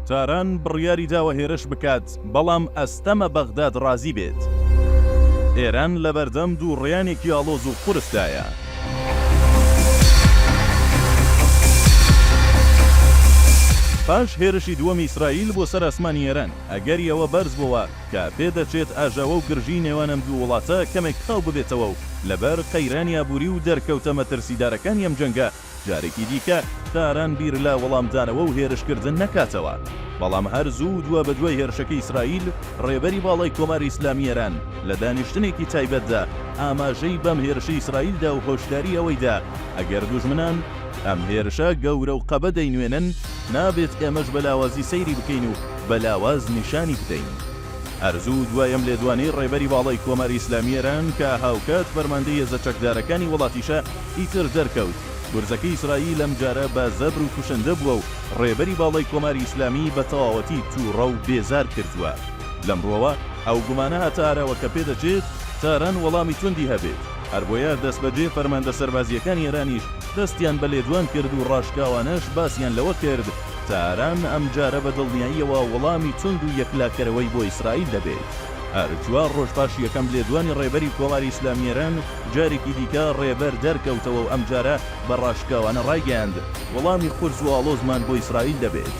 تاران بڕیاری داوە هێرش بکات، بەڵام ئەستەمە بەغداد ڕازی بێت. ئێران لەبەردەم دووڕیانێکی ئاڵۆز و قورسدایە. پاش هێرشی دووەمی ئیسرائیل بۆ سەر ئاسمانی ئێران، ئەگەری ئەوە بەرزبۆوە کە پێدەچێت ئاژاوە و گرژیی نێوان ئەم دوو وڵاتە کەمێک خاو ببێتەوە و لەبەر قەیرانی ئابووری و دەرکەوتە مەترسیدارەکانی ئەم جەنگە جارێکی دیکە تاران بیر لە وەڵامدانەوە و هێرشکردن نەکاتەوە. بەڵام هەر زوو دوابەدوای هێرشەکەی ئیسرائیل، ڕێبەری باڵای کۆماری ئیسلامی ئێران لە دانیشتنێکی تایبەتدا ئاماژەی بەم هێرشەی ئیسرائیل دا و هۆشداری ئەوەی دا ئەگەر دوژمنان ئەم هێرشە گەورە و قەبە دەینوێنن، نابێت ئێمەش بە لاوازی سەیری بکەین و بە لاواز نیشانی بدەین. هەر زوو دوای ئەم لێدوانەی ڕێبەری باڵای کۆماری ئیسلامی ئێران کە هاوکات فەرماندەی هێزە چەکدارەکانی وڵاتیشە، ئیتر دەرکەوت گورزەکەی ئیسرائیل ئەمجارە بە زەبر و کوشندە بووە و ڕێبەری باڵای کۆماری ئیسلامی بە تەواوەتی تووڕە و بێزار کردووە. لەم ڕووەوە ئەو گومانە هاتە ئاراوە کە پێدەچێت تاران وەڵامی توندی هەبێت، هەربۆیە دەستبەجێ فەرماندە سەربازییەکانی ئێرانیش دەستیان بە لێدوان کرد و ڕاشکاوانەش باسیان لەوە کرد تاران ئەمجارە بە دڵنیاییەوە وەڵامی توند و یەکلاکەرەوەی بۆ ئیسرائیل دەبێت. هەر چوار ڕۆژ پاش یەکەم لێدوانی ڕێبەری کۆماری ئیسلامی ئێران، جارێکی دیکە ڕێبەر دەرکەوتەوە و ئەمجارە بە ڕاشکاوانە ڕایگەیاند، وەڵامی قورس و ئاڵۆزمان بۆ ئیسرائیل دەبێت.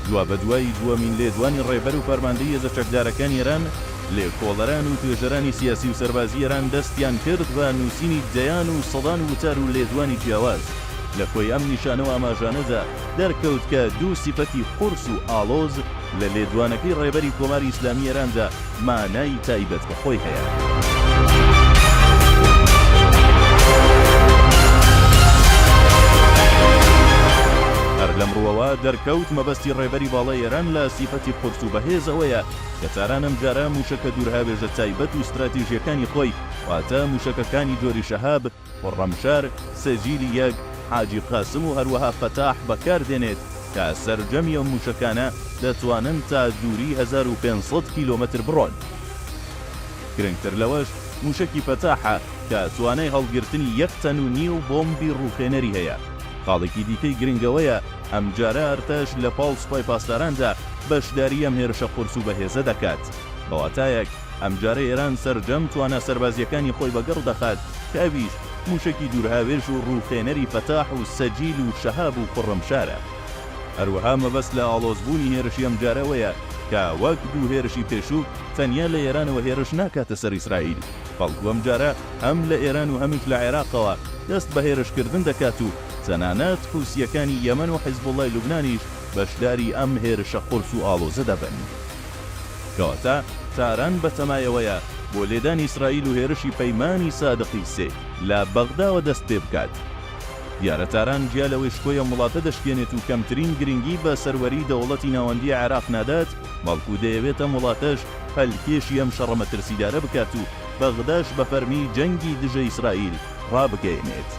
دوابەدوای دووەمین لێدوانی ڕێبەر و فەرماندەی هێزە چەکدارەکانی ئێران، لێکۆڵەران و توێژەرانی سیاسی و سەربازی ئێران دەستیان کرد بە نووسینی دەیان و سەدان وتار و لێدوانی جیاواز. لە کۆی ئەم نیشانە و ئاماژانەدا دەرکەوت کە دوو سیفەتی قورس و ئاڵۆز لە لێدوانەکەی ڕێبەری کۆماری ئیسلامی ئێراندا مانای تایبەت بە خۆی هەیە. هەر لەم ڕووەوە دەرکەوت مەبەستی ڕێبەری باڵای ئێران لە سیفەتی قورس و بەهێز ئەوەیە کە تاران ئەمجارە مووشەکە دوورهاوێژە تایبەت و ستراتیژییەکانی خۆی واتە مووشەکەکانی جۆری شەهاب، خوڕەمشار، سجیلی یەک، حاجی قاسم و هەروەها فەتاح بەکار دێنێت کە سەرجەمی ئەم مووشەکانە دەتوانن تا دووری 1500 کیلۆمەتر بڕۆن. گرنگتر لەوەش مووشەکی فەتاحە کە توانای هەڵگرتنی یەک تەن و نیو بۆمبی ڕووخێنەری هەیە. خاڵێکی دیکەی گرنگ ئەوەیە ئەمجارە ئەرتەش لە پاڵ سوپای پاسداراندا بەشداری ئەم هێرشە قورس و بەهێزە دەکات. بە واتایەک ئەمجارە ئێران سەرجەم توانا سەربازییەکانی خۆی بەگەڕ دەخات کە ئەویش مووشەکی دوورهاوێژ و ڕووخێنەری فەتاح و سەجیل و شەهاب و خوڕەمشارە. هەروەها مەبەست لە ئاڵۆزبوونی هێرشی ئەمجارە ئەوەیە کە وەک دوو هێرشی پێشوو تەنیا لە ئێرانەوە هێرش ناکاتە سەر ئیسرائیل، بەڵکو ئەمجارە هەم لە ئێران و هەمیش لە عێراقەوە دەست بە هێرشکردن دەکات و تەنانەت حوسییەکانی یەمەن و حیزبوڵڵای لوبنانیش بەشداری ئەم هێرشە قورس و ئاڵۆزە دەبن. کەواتە تاران بەتەمای ئەوەیە بۆ لێدانی ئیسرائیل و هێرشی پەیمانی سادقی سێ لە بەغداوە دەست پێ بکات. دیارە تاران جیا لەوەی شکۆی ئەم وڵاتە دەشکێنێت و کەمترین گرنگی بە سەروەریی دەوڵەتی ناوەندیی عێراق نادات، بەڵکو دەیەوێت ئەم وڵاتەش پەلکێشی ئەم شەڕە مەترسیدارە بکات و بەغداش بە فەرمی جەنگی دژە ئیسرائیل ڕابگەیەنێت.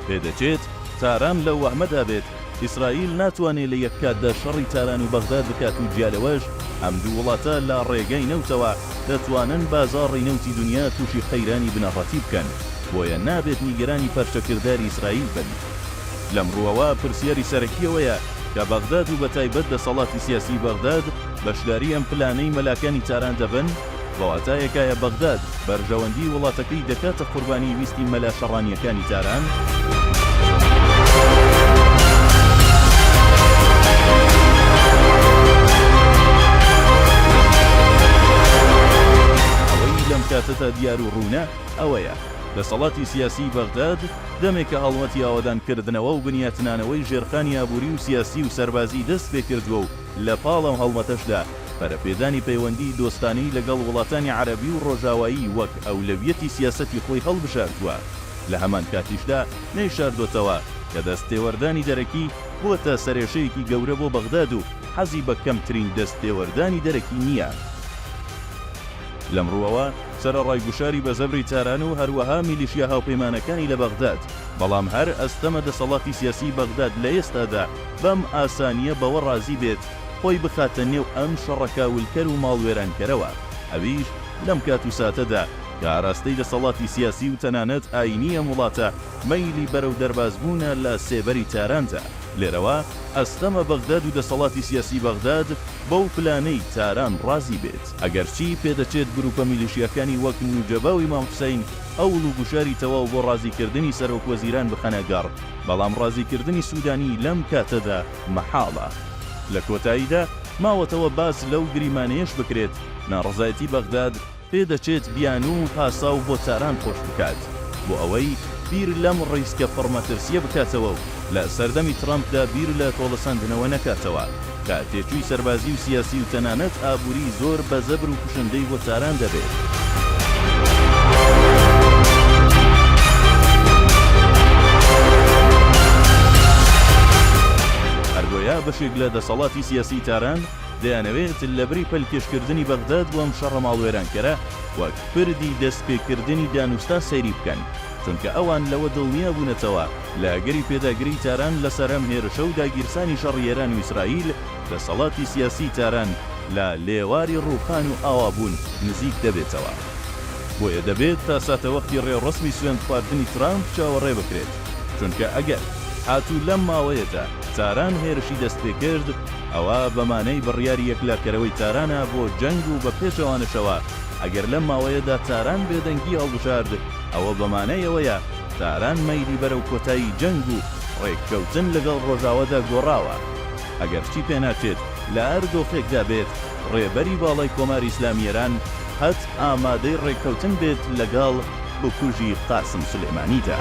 پێدەچێت تاران لەو وەهمەدا بێت ئیسرائیل ناتوانێ لە یەک کاتدا شەڕی تاران و بەغداد بکات و جیا لەوەش ئەم دوو وڵاتە لە ڕێگای نەوتەوە دەتوانن بازاڕی نەوتی دونیا تووشی قەیرانی بنەڕەتی بکەن بۆیە نابێت نیگەرانی پەرچەکرداری ئیسرائیل بن. لەم ڕووەوە پرسیاری سەرەکی ئەوەیە کە بەغداد و بەتایبەت دەسەڵاتی سیاسیی بەغداد بەشداری ئەم پلانەی مەلاکانی تاران دەبن؟ بە واتایەک ئایا بەغداد بەرژەوەندیی وڵاتەکەی دەکاتە قوربانیی ویستی مەلا شەڕانییەکانی تاران؟ ئەوەی لەم کاتەدا دیار و ڕوونە ئەوەیە، دەسەڵاتی سیاسیی بەغداد دەمێکە هەڵمەتی ئاوەدانکردنەوە و بنیاتنانەوەی ژێرخانی ئابووری و سیاسی و سەربازی دەست پێکردووە و لە پاڵ ئەم هەڵمەتەشدا پەرەپێدانی پەیوەندیی دۆستانەی لەگەڵ وڵاتانی عەرەبی و ڕۆژاوایی وەک ئەولەویەتی سیاسەتی خۆی هەڵبژاردووە، لە هەمان کاتیشدا نەیشاردۆتەوە کە دەستتێوەردانی دەرەکی بووەتە سەرێشەیەکی گەورە بۆ بەغداد و حەزی بە کەمترین دەستتێوەردانی دەرەکی نییە. لەم ڕووەوە سەرەڕای گوشاری بە زەبری تاران و هەروەها میلیشیا هاوپەیمانەکانی لە بەغداد، بەڵام هەر ئەستەمە دەسەڵاتی سیاسیی بەغداد لە ئێستادا بەم ئاسانییە بەوە ڕازی بێت خۆی بخاتە نێو ئەم شەڕە کاولکەر و ماڵوێرانکەرەوە، ئەویش لەم کات و ساتەدا کە ئاراستەی دەسەڵاتی سیاسی و تەنانەت ئایینیی ئەم وڵاتە مەیلی بەرەو دەربازبوونە لە سێبەری تاراندا. لێرەوە ئەستەمە بەغداد و دەسەڵاتی سیاسی بەغداد بەو پلانەی تاران ڕازی بێت. ئەگەرچی پێدەچێت گروپە میلیشیاکانی وەک نوجەبا و ئیمام حوسەین هەوڵ و گوشاری تەواو بۆ ڕازیکردنی سەرۆک وەزیران بخەنە گەڕ، بەڵام ڕازیکردنی سودانی لەم کاتەدا مەحاڵە. لە کۆتاییدا ماوەتەوە باس لەو گریمانەیەش بکرێت ناڕەزایەتی بەغداد پێدەچێت بیانوو و پاساو بۆ تاران خۆش بکات بۆ ئەوەی بیر لەم ڕیسکە پڕ مەترسییە بکاتەوە و لە سەردەمی ترەمپدا بیر لە تۆڵەسەندنەوە نەکاتەوە کە تێچووی سەربازی و سیاسی و تەنانەت ئابووری زۆر بە زەبر و کوشندەی بۆ تاران دەبێت. هەر بۆیە بەشێک لە دەسەڵاتی سیاسی تاران دەیانەوێت لەبری پەلکێشکردنی بەغداد بۆ ئەم شەڕە ماڵوێرانکەرە وەک پردی دەستپێکردنی دانوستان سەیری بکەن، چونکە ئەوان لەوە دڵنیا بوونەتەوە لە ئەگەری پێداگریی تاران لەسەر ئەم هێرشە و داگیرسانی شەڕی ئێران و ئیسرائیل، دەسەڵاتی سیاسیی تاران لە لێواری ڕووخان و ئاوابوون نزیک دەبێتەوە. بۆیە دەبێت تا ساتەوەختی ڕێوڕەسمی سوێندخواردنی ترامپ چاوەڕێ بکرێت، چونکە ئەگەر هاتوو لەم ماوەیەدا تاران هێرشی دەستپێکرد، ئەوە بە مانای بڕیاری یەکلاکەرەوەی تارانە بۆ جەنگ و بە پێچەوانەشەوە ئەگەر لەم ماوەیەدا تاران بێدەنگی هەڵبژارد ئەوە بە مانای ئەوەیە تاران مەیلی بەرەو کۆتایی جەنگ و ڕێککەوتن لەگەڵ ڕۆژاوادا گۆڕاوە. ئەگەرچی پێناچێت لە هەر دۆخێکدا بێت ڕێبەری باڵای کۆماری ئیسلامی ئێران قەت ئامادەی ڕێککەوتن بێت لەگەڵ بکوژی قاسم سولێمانیدا.